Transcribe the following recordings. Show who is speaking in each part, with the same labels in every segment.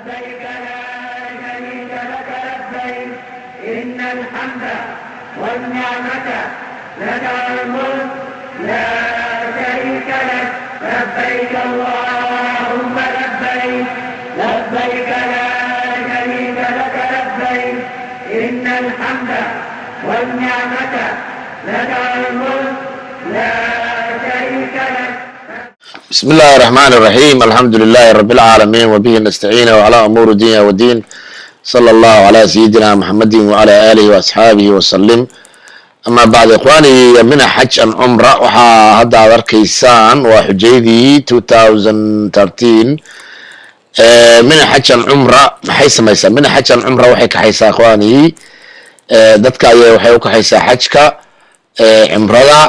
Speaker 1: لبيك لا شريك لك لبيك، إن الحمد والنعمة لك الملك لا شريك لك. لبيك اللهم لبيك، لبيك لا شريك لك لبيك، إن الحمد والنعمة لك الملك لا شريك لك.
Speaker 2: بسم الله الرحمن الرحيم، الحمد لله رب العالمين، وبه نستعين وعلى أمور الدنيا والدين، صلى الله على سيدنا محمد وعلى آله وأصحابه وسلم. أما بعد، إخواني، من xaj and cumra waxaa hadda aad arkaysaan waa xujaydii 2013. Mina Xaj and Cumra maxay samaysaa? Mina Xaj and Cumra waxay kaxaysaa, ikhwaanii, dadka ayay waxay u kaxaysaa xajka, cimrada.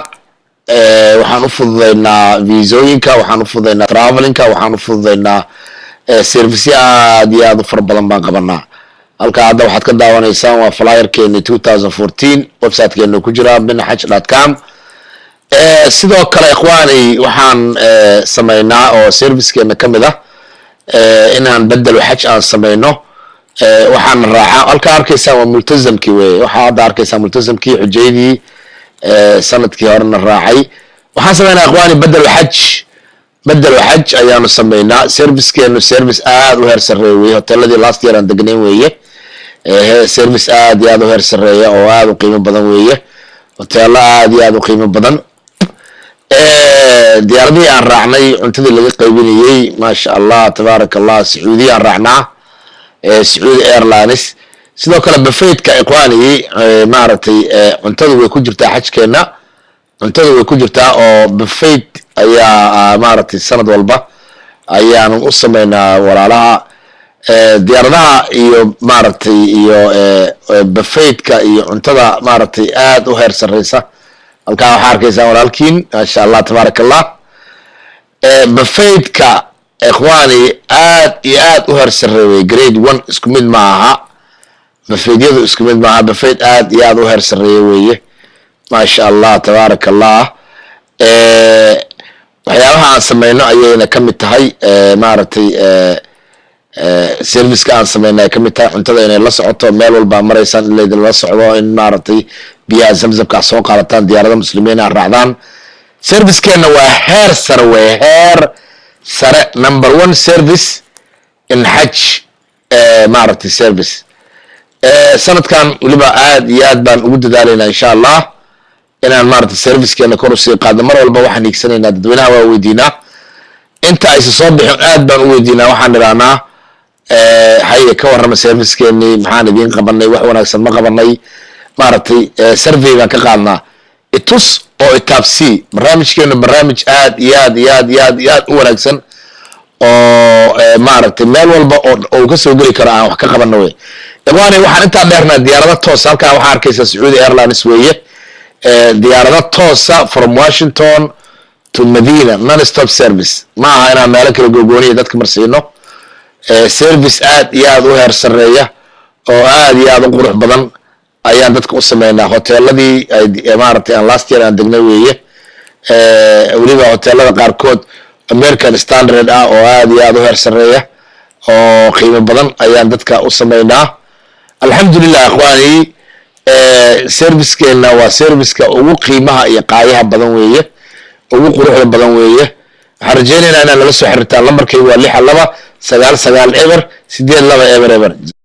Speaker 2: Waxaan u fududaynaa viisooyinka, waxaan u fududaynaa travelingka, waxaan u fududaynaa serviceyo aad iyo aad u fara badan baan qabanaa. Halkaa hadda waxaad ka daawanaysaan waa flyerkeeni 2014, websitekeenu ku jiraa, minaxaj.com. Sidoo kale, ikhwaani, waxaan samaynaa oo servicekeena ka mid ah inaan bedelo xaj aan samayno. Waxaan raacaa, halkaa arkaysaan waa multazamkii weye. Waxaa hadda arkaysaan multazamkii xujaydii sanadkii horena raacay. Waxaan samaynaa, ikhwaani, bedelo xaj. Bedelo xaj ayaanu samaynaa. Servicekeenu service aad u heer sarreeya weye. Hoteeladii last year aan degnayn weeye. Service aad iyo aad u heer sarreeya oo aad u qiimo badan weeye. Hoteelo aad iyo aad u qiimo badan, diyaaradihii aan raacnay, cuntadii laga qaybinayey, maasha Allah, tabaaraka Allah. Sacuudiya aan raacnaa, Sacuudi Airlines. Sidoo kale buffetka, ikhwaani, maaragtay, cuntadu way ku jirtaa xajkeena. Cuntadu way ku jirtaa oo buffet ayaa maaragtay sanad walba ayaanu u sameynaa walaalaha. Diyaaradaha iyo maaragtay iyo buffetka iyo cuntada maaragtay aad u heer sarreysa. Halkaa waxaa arkaysaa walaalkiin, maasha Allah, tabaaraka Allah. Buffetka, ikhwaani, aad iyo aad u heer sarreeyay, grade one. Isku mid ma aha, buffetyadu isku mid maaha. Buffet aad iyo aad u heer sarreeya weeye, maasha Allah, tabaaraka Allah. Waxyaabaha aan sameyno ayayna ka mid tahay, maaragtay, serviceka aan sameyno ay ka mid tahay cuntada inay la socoto, meel walbaa maraysaan in laydinla socdo, in maaragtay biyaha Zamzamka soo qaadataan, diyaarada Muslimiin aad raacdaan. Servicekeena waa heer sare wey, heer sare, number one service in xaj, maaragtay, service. Sanadkan weliba aad iyo aad baan ugu dadaalaynaa, insha Allah, inaan maaragtay servicekeena kor usii qaadno. Mar walba waxaan hiigsanaynaa, dadweynaha waa weydiinaa inta aysa soo bixin, aad baan u weydiinaa. Waxaan idhahnaa, "Haye, ka warrama servicekeenii? Maxaan idiin qabanay? Wax wanaagsan ma qabanay?" Maaragtay, survey baan ka qaadnaa, itus oo itaabsi. Barnaamijkeenu barnaamij aad iyo aad iyo aad iyo aad iyo aad u wanaagsan oo maaragtay meel walba oo uu ka soo geli karo aan wax ka qabano wey. Ikhwaani, waxaan intaa dheernaa diyaarado toosa. Halkaa waxaa arkaysaa Sacuudi Airlines weeye. Diyaarado toosa from Washington to Medina, non stop service. Ma aha inaan meelo kala gogooniya dadka marsiino. Service aad iyo aad u heer sarreeya oo aad iyo aad u qurux badan ayaan dadka u sameynaa. Hoteeladii maaragtay aan last year aan degnay weeye. Weliba hoteelada qaarkood American standard ah oo aad iyo aad u heer sarreeya oo qiimo badan ayaan dadka u sameynaa. Alxamdulilah, ikhwaani, servicekeena waa serviceka ugu qiimaha iyo qaayaha badan weeye, ugu quruxda badan weeye. Waxaan rajeynaynaa inaad nala soo xiriirtaan. Lambarkaygu waa 6 2 9 9 0 8 2 0 0.